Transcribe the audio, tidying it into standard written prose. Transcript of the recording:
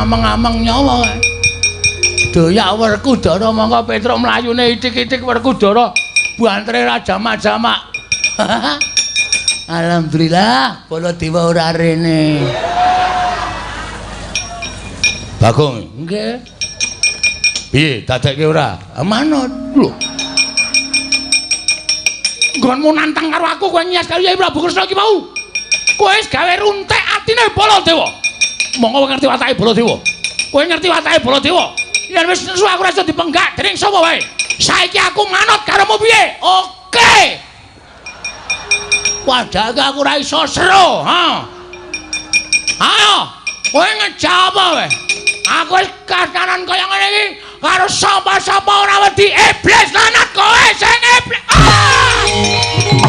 Ameng-ameng nyawa kae. Doyak Werkudara mongko Petruk mlayune ithik-ithik Werkudara bantere ra jamak-jamak. Alhamdulillah Baladewa ora rene. Bagong, nggih. Piye dadekke ora? Manut. Lho. Nggonmu nantang karo aku kowe nyas karo Yai Prabu Kresna iki mau. Kowe wis gawe runtek atine Baladewa. Monggo kowe ngerti watake Baladewa. Kowe ngerti watake Baladewa. Yen wis nesu aku ora iso dipenggak dening sapa wae. Saiki aku manut karomu piye? Oke. Padahal aku ora iso seru, ha. Ayo, kowe ngejawab apa kowe? Aku wis kasanan kaya ngene iki karo sapa-sapa ora wedi iblis lanat kowe sing iblis. Ah!